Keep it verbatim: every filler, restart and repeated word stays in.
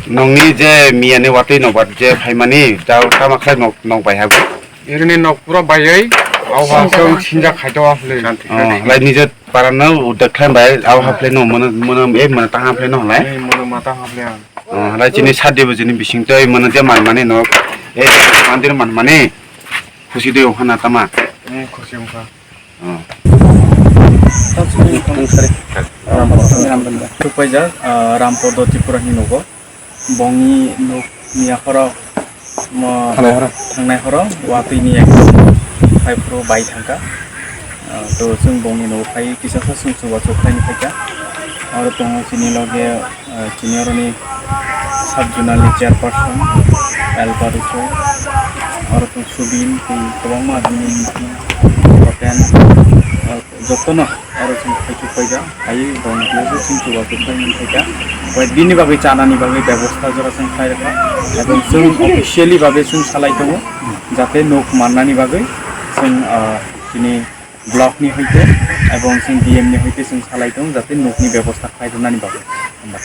Nokni je miyani watwi nokbar je phaimani, jao tama khlai nok, nok bai hago. Irini nok pura baiwi, au ha Sinjak. Sinjak khaito asli. Oh, lai nije parano udak khlai bai, au ha phlai no, mono, mono, eh, mono tang ha phlai no lai. Ei, mono mata ha phlai ang. Oh, lai chini sadi bo chini bising toi, mono je man mani no, eh, mandir man mani, khusi de okhana tama. Hmm, khusi wngkha. Oh. Tupaijak, ah, Rampodo Tripura ni nogo. Bongni nuk miya horo, mo, thangnai horo. Thangnai horo, watwi ni ekdom phai phuru bai thangkha. Ah, to chwng bongni nogo phai kisa sa chwng chubachu khlaini phaikha. Aro tongo chini loge, ah, chini oroni sub zonal ni chairperson, Alba Russo, aro tong Subin, tei kwbangma bini, Roten, ah, jotono aro chwng khaisuk paijak, hai bongni khlaibo chwng chubachu khlaimani phaikha. Koi bini bagwi chanani bagwi bebostha jora chwng khlai rwkha, ebong chwng officially bagwi chwng salai tongo, jate nuk mannani bagwi chwng, ah, chini block ni hoite ebong chwng D M ni hoite chwng salai tongo, jate nukni bebostha khlai rwnani bagwi. Hambai.